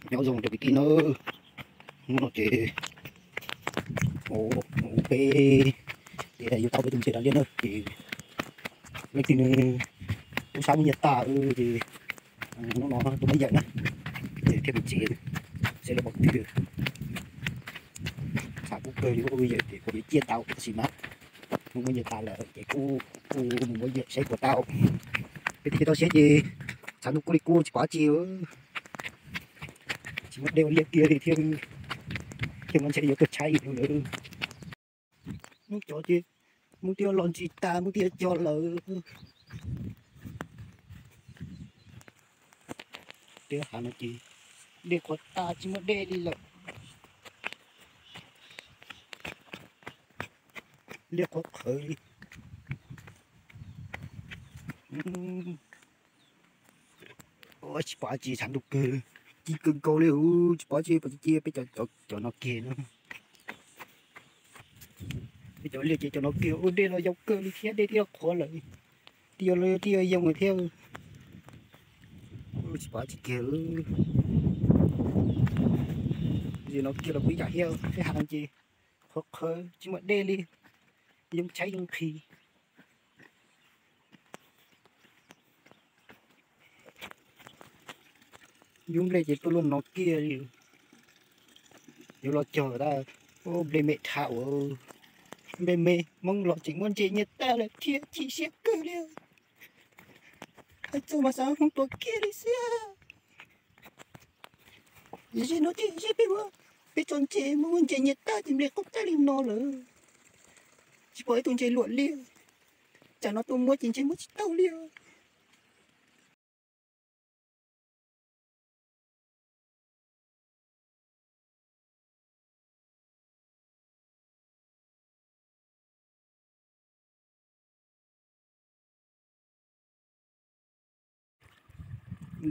Nyob zoo cov kwv tij nawb, hnub no ces peb tias yuav tau peb tus ntses da liaj na ces leej twg nws tub sab muab nyiag tag ces hnub no tuaj muab yawm na, ces thiaj mus tsev seb lawv pom twg. Tshav kub kawg li, muaj yawm ces kuv yuav ciaj tau tab sis mas hnub muab nyiag tag lawm ces kuj kuj mus muab yawm saib puas tau. Peb thiaj tau siab ces tshav ntuj kub li kub tsis pom dab tsi, tsis muaj dej ua liaj tiag li thiab, thiaj muaj ntses yuav tuaj tshaib lawm. Muab cov ces muab tiaj los ntsis tas muab tiaj cog lawm. Tiaj hav no ces dej qhuav tas tsis muaj dej li lawm. Liaj qhuav qhawv li. Tsis pom dab tsi, tshav ntuj kawg, ci kawg nkaus li, tsis pom dab tsi, pom cia peb cov no kiag no. Peb cov liaj ces cov no kiag, ua dej los yau kawg li thiab dej twb qhuav lawm, twb yuav, twb yuav yoo lawm thiab. Tsis pom dab tsi kiag. Zaum no kiag los kuj ib yam thiab, tej hav no ces qhuav qhawv tsis muaj dej li, yoo tshaib yoo nqhis. Yub nplej ces tuaj luaj no kiag li. Yuav los cog tas, nplej me dhau, nplej me Hmoob los tseem muaj ntses nyiag tag lawm thiab chim siab kawg li. Hais txog mas xav hu tuag kiag li xwb. Zaum no ces peb ua, peb tso ntses muaj ntses nyiag tag ces nplej qub tag li no lawm. Tsis pom ib tug ntses luam li. Tsam no tuaj muab ces ntses muab tsis tau li.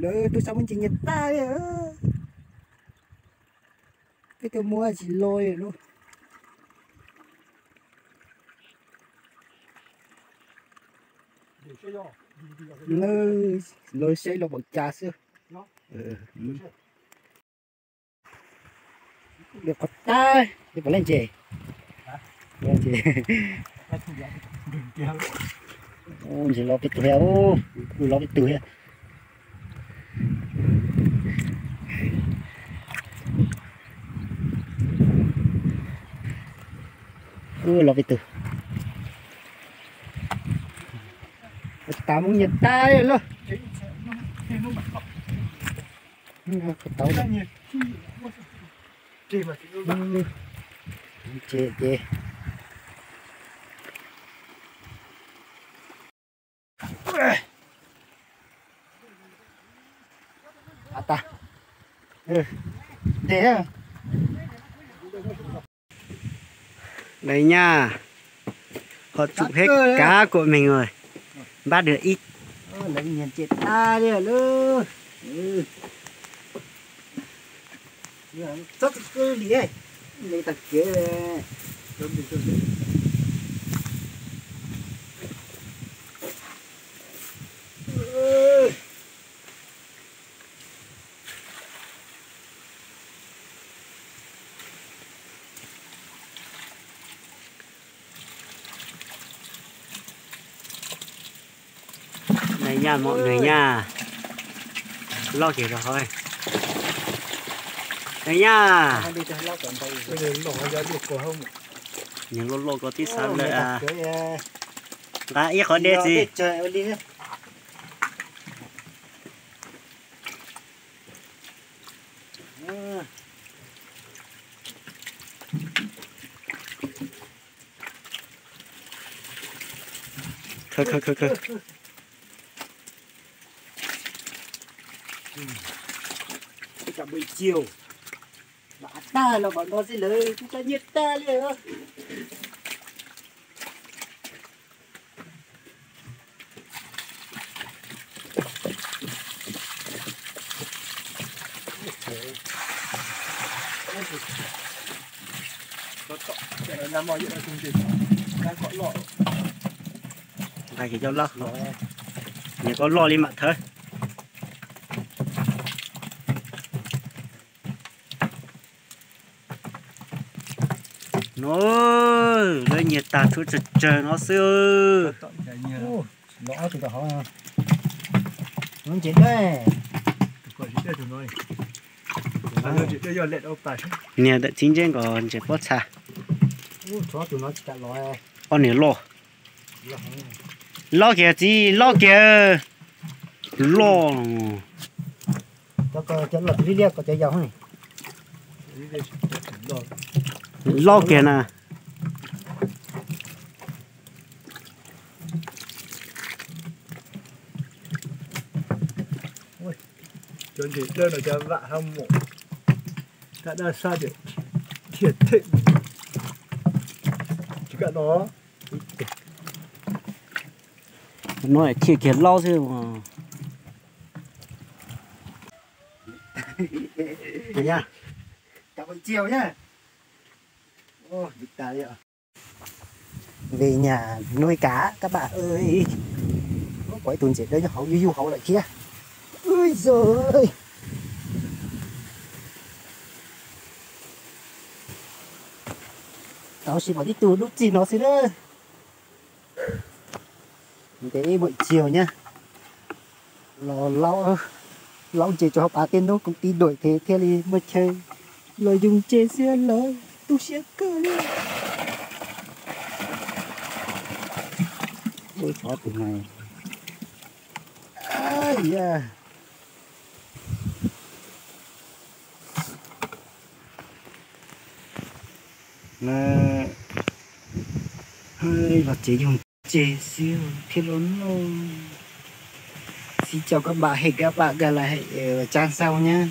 Lawv tub sab muab ntses nyiag tag li. Peb tuaj muab tsis lo li lauj. Lawv saib los npaum cas xwb. Qhov tag, peb puas laij ntses? Ntses los peb tus thiab, los peb tus thiab. Los peb tus. Tas muab nyiag tag lawm. Tau ces ces tas. Lawv nyaj ho tsum peb kav kuam meeg os, npaj dua ib. Lawv nyiag ntses tag li lawm. Txhob txwm li, li tag kev. Nws nyaj mom nws nyaj loj kiag rau hauv. Nws nyaj, nws loj loj ko tib xav lawm. Nqa ib qhov dej txiv. Khawb khawb khawb khawb. Tsis muaj ib tug, npam tag los npam no xwb lawm, kuj tau nyiag tag li. Nqa kiag cov loj, nyiag koj loj li mam thawb. Oj, lawv nyiag tag tshuav tsawg tsawg no xwb. Lov ob tug tom hauv. Lov ntses dawb. Niag ntawm txiv ntseb nkaus ntses pob txha. Ob niag loj. Loj kiag txiv, loj kiag. Loj. Loj kiag na. Cov ntses dawb no cov vam hab mom, thaj dab sab tias thiaj theem. Tsis kam no. No thiaj kiag laub xwb. Về nhà nuôi cá các bạn ơi. Ua ib tug ntses dawb nyob hauv, yug yug hauv lawm thiab. Ui giời. Tau sis pom tib tug dub txig no xwb na. Ntev buổi chiều nhá. Los laub, laub ntses rau hauv pas tej ntub, công ty đuổi thế thiaj li muaj chaw los yug ntses xwb, lawv tu siab kawg li. Ua tsov tus no. Los tsev yug ntses xwb thiaj los noj. Xin chào các bạn, hẹn các bạn gặp lại ở trang sau nhé.